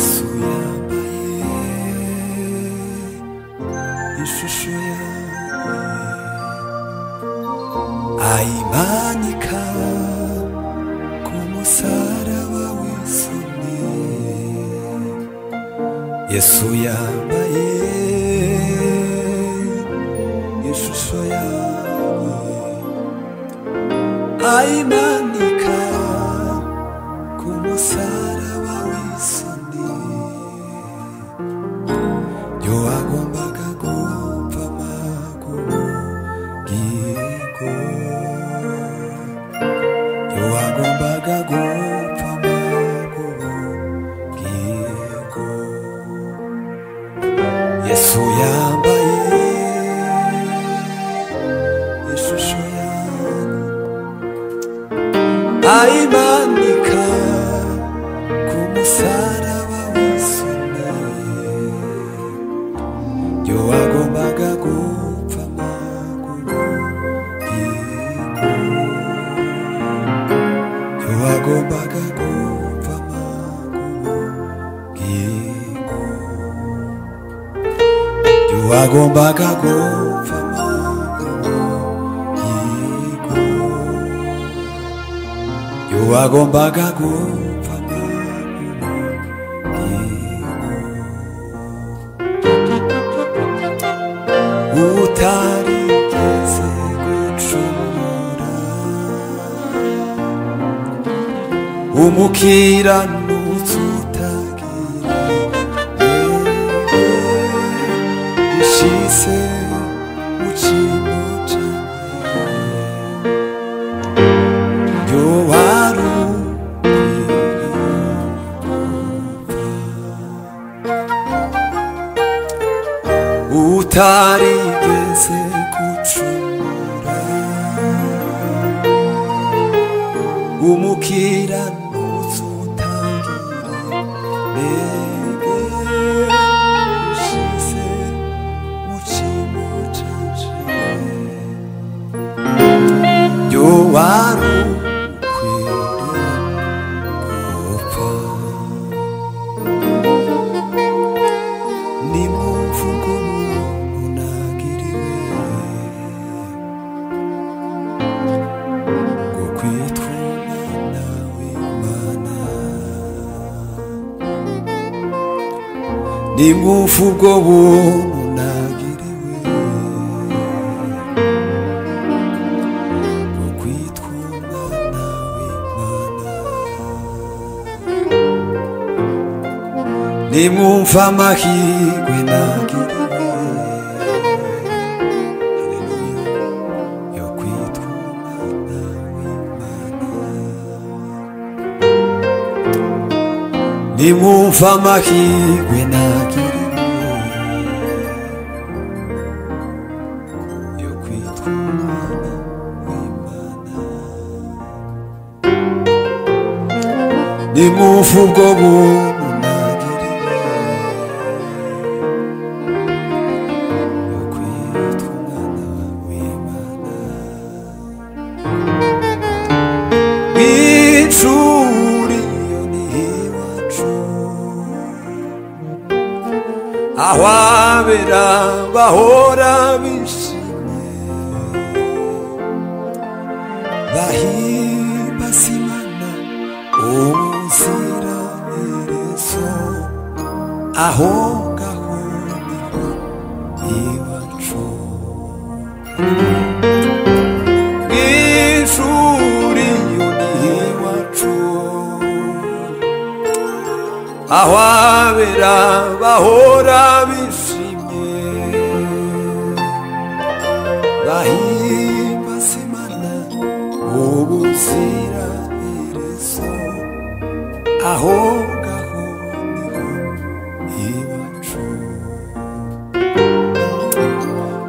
Yesu yambaye ishusho yawe ayimanika ku musaraba w'isoni. Yesu yambaye ishusho yawe ayimanika ku musaraba w'isoni. Yo agombaga gupfa magubugingo, yo agombaga gupfa magubugingo. Yesu yambaye ishusho yawe ayimanika ku musaraba w'isoni. Yo agombaga gupfa magubugingo, yo agombaga gupfa magubugingo, yo agombaga gupfa magubugingo, yo agombaga gupfa magubugingo. Utarigeze gucumura umukiranutsi utagira intege ishise mu cyimbo cyanjye, yo wari ukwiriye gupfa. Utarigeze gucumura umukiranutsi utagira intege ushize mu cyimbo canje, yo wari ukwiriye gupfa. Nimumvugo unagiriwe ngo kwitwa umwana w'Imana, nimwumva ubwo buntu nagiriwe ngo kwitwa umwana w'Imana, nimwumva amahirwe nagiriwe, haleluya, yo kwitwa umwana w'Imana, nimwumva amahirwe nagiriwe yo kwitwa umwana w'Imana, nimwumva ubwo buntu nagiriwe yo kwitwa umwana w'Imana. Mw'ijuru iyo ni iwacu, aho abera bahora bishimye bahimbaza Imana ubuziraherezo, aho ngaho niho iwacu. Mw'ijuru iyo ni iwacu, aho abera bahora bishimye bahimbaza Imana ubuziraherezo, aho ngaho niho iwacu.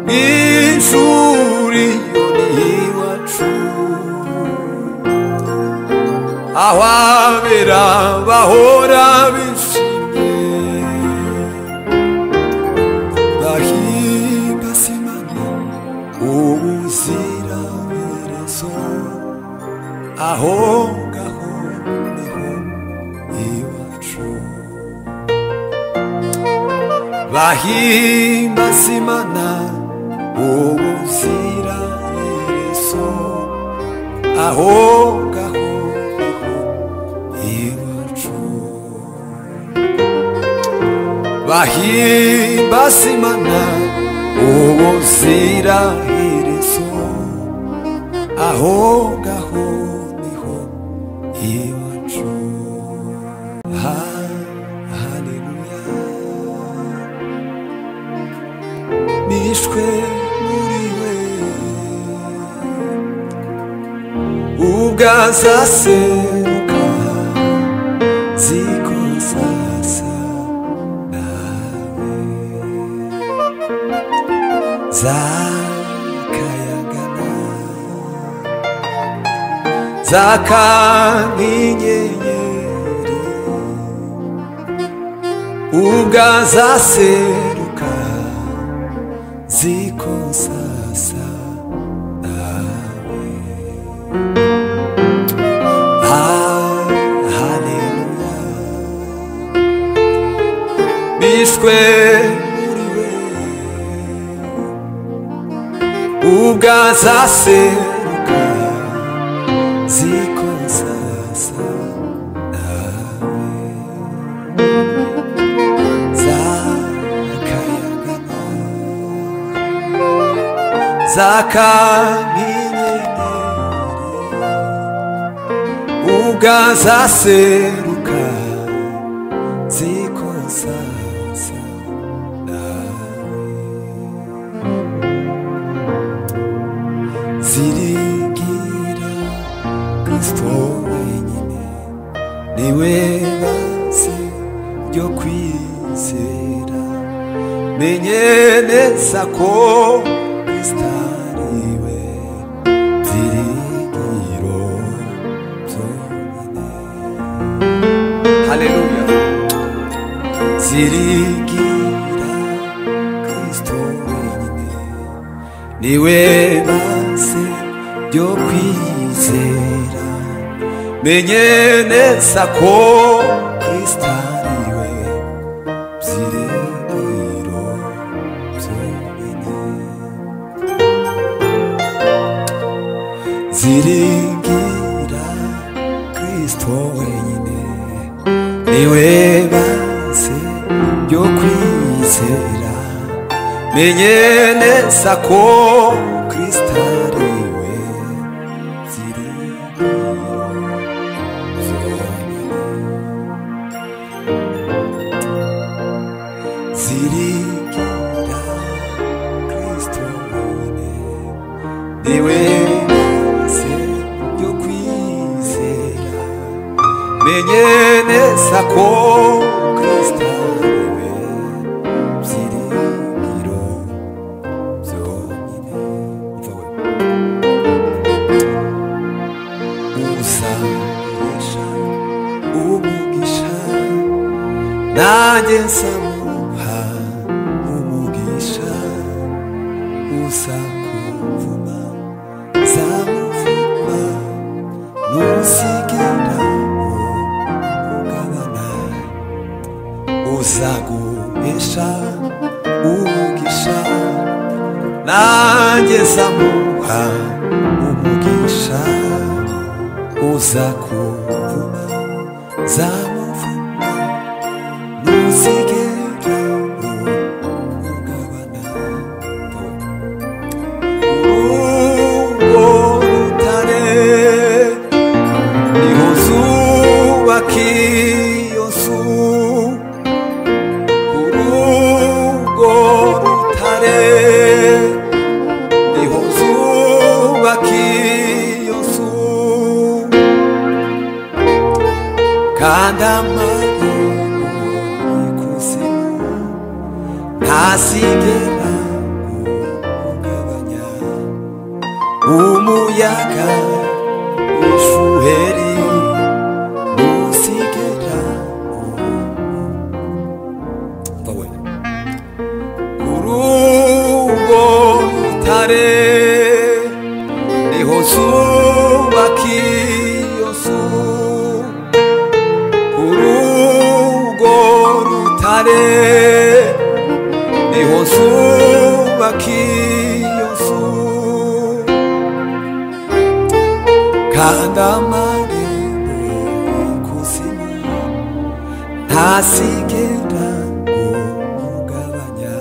Mw'ijuru iyo ni iwacu, aho abera bahora bishimye bahimbaza Imana ubuziraherezo, aho ngaho niho iwacu. Bahimbaza Imana ubuziraherezo, aho ngaho niho iwacu. Bahimbaza Imana ubuziraherezo, aho ngaho niho iwacu. Haleluya, nishwe muri we, ubwazaseruka zikosasa nawe, zakayagana zaka nk'inyenyeri, ubwazaseruka zikosasa nawe. Haleluya, bishwe muri we, ubwazaseruka zikosasa nawe, zakayagana zaka nk'inyenyeri, ubwazaseruka zikosasa nawe. Zirigira Kristo wenyine, niwe base ryo kwizera, menye neza ko Kristo ari we byiringiro byonyine. Haleluya, zirigira Kristo wenyine, niwe base ryo kwizera, menye neza ko Kristo ari we byiringiro byonyine. Ziringira Kristo wenyine, niwe base ryo kwizera, menye neza ko Kristo ari we byiringiro byonyine. Ziringira Kristo wenyine, niwe base ryo kwizera, menye neza ko Kristo ari we byiringiro byonyine. Umva we, uzamuhesha umugisha, nanjye nzamuha umugisha, uzakumvuma nzamuvuma, ntuzigera ugabana. Uzaguhesha umugisha, nanjye nzamuha umugisha, uzakumvuma nzamuvuma, ntuzigera ugabana. Urwo rutare niho zubaka iyo nzu, urwo rutare niho zubaka iyo nzu, kandi amarembo y'ikuzimu ntazigera kugabanya. Umuyaga w'ishuheri ntuzigera umva we. Kuri urwo rutare niho zubaka iyo nzu, kuri urwo rutare Kandi amarembo y'ikuzimu ntazigera guhungabanya.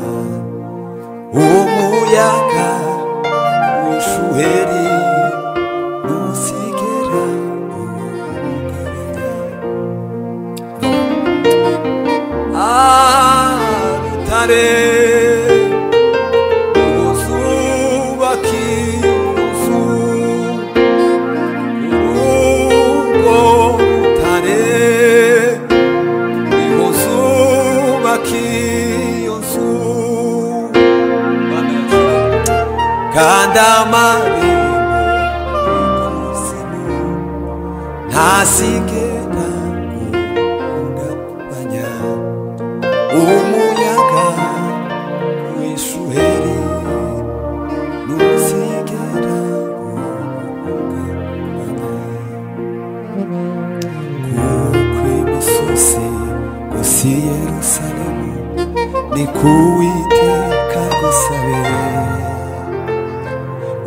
Umuyaga w'ishuheri ntuzigera uhungabanya. Rutare uzubaka inzu, urwo rutare niho zubaka iyo nzu. Kandi amarembo y'ikuzimu ntazigera guhungabanya. Umuyaga w'ishuheri ntuzigera guhungabanya. Kuko imisozi gusa i Yerusalemu ni ku Uwiteka gusabe,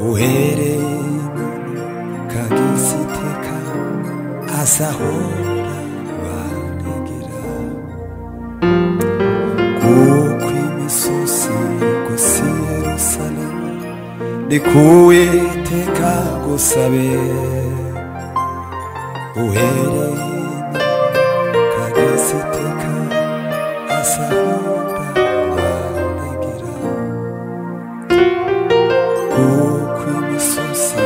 uhereye none ukageza iteka azahora barengera. Kuko imisozi gusa i Yerusalemu ni ku Uwiteka gusabe, uhereye none ukageza iteka azahora barengera. Kuko imisozi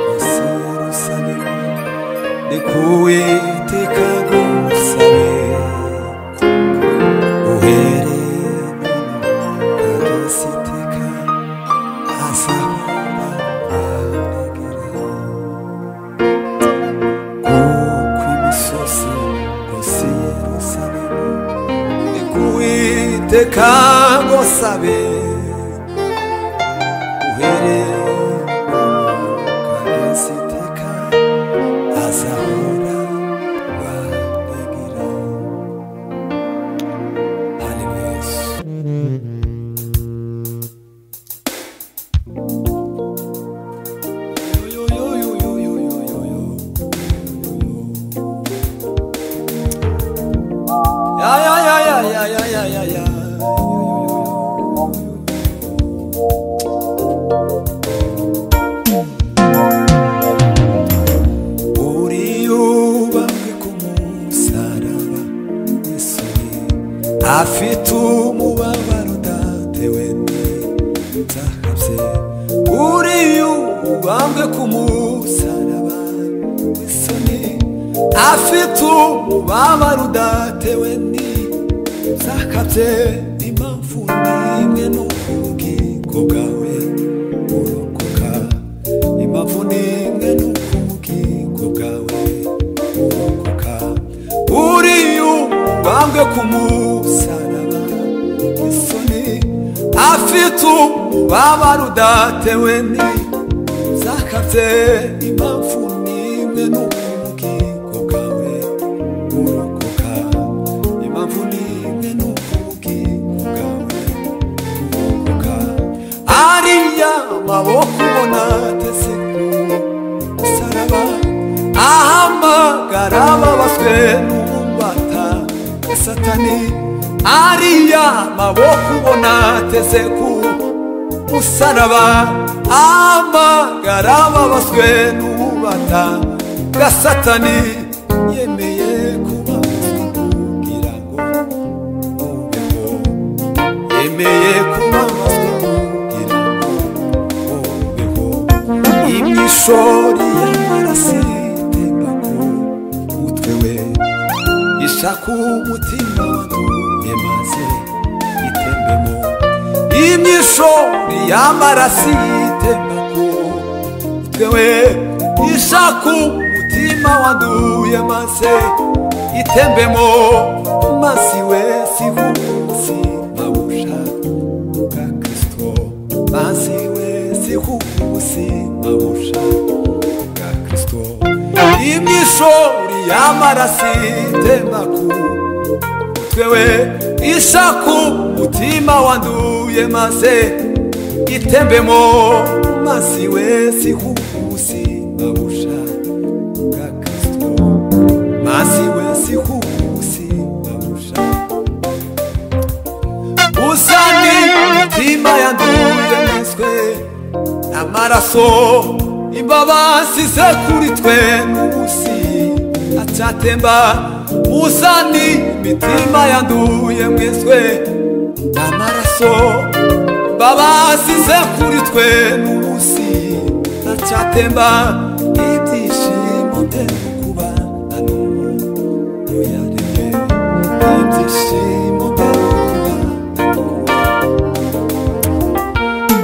gusa i Yerusalemu ni ku Uwiteka gusabe, uhereye none ukageza iteka azahora barengera. Kuko imisozi gusa i Yerusalemu ni ku Uwiteka gusabe, uhereye none ukageza iteka azahora barengera. Haleluya Yesu. Yo, yo, yo, yo, yo, yo, yo, yo. Ya, ya, ya, ya, ya, ya, ya, ya, ya. Uriyubamwe ku musaraba Yesu afite umubabaro udatewe n'ibyaha bye. Uriyubamwe ku musaraba Yesu afite umubabaro udatewe n'ibyaha bye. Impamvu n'imwe ni ubugingo bwawe burokoka. Impamvu n'imwe ni ubugingo bwawe burokoka. Uriyubamwe ku musaraba Yesu afite umubabaro udatewe n'ibyaha bye. Impamvu n'imwe ni ubugingo bwawe burokoka. Impamvu n'imwe ni ubugingo bwawe burokoka. Ariya maboko ubona ateze ku musaraba ahamagara ababaswe n'ububata bwa Satani. Ariya maboko ubona ateze ku musaraba ahamagara ababaswe n'ububata bwa Satani. Yemeye kubabazwa kugira ngo ubeho, yemeye kubabazwa kugira ngo ubeho. Imyishori y'amaraso itemba ku mutwe we, ishaka umutima wanduye maze itembemo. Imyishori y'amaraso itemba ku mutwe we, ishaka umutima wanduye maze itembemo. Mazi we si ubuzima busha bwa Kristo, mazi we si ubuzima busha bwa Kristo. Imyishori y'amaraso itemba ku mutwe we, ishaka umutima wanduye maze itembemo. Mazi we si ubuzima busha N'amaraso imbabazi ze kuri twe n'ubusi acyatemba. Muzane imitima yanduye mweswe n'amaraso imbabazi ze kuri twe n'ubusi acyatemba. Ibyishimo bye kuba n'umuntu yaremye, ibyishimo bye kuba.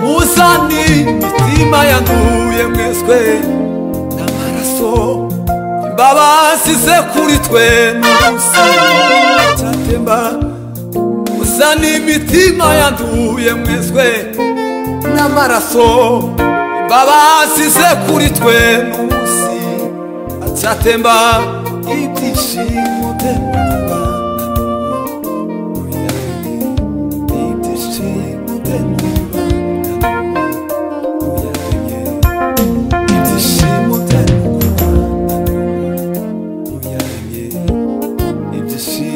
Muzane imitima yanduye mweswe n'amaraso imbabazi ze kuri twe n'ubusi acyatemba. Muzane imitima yanduye mweswe n'amaraso imbabazi ze kuri twe n'ubusi acyatemba. Ibyishimo bye kuba n'umuntu yaremye, ibyishimo bye kuba n'umuntu yaremye, ibyishimo bye kuba n'umuntu yaremye, ibyishimo.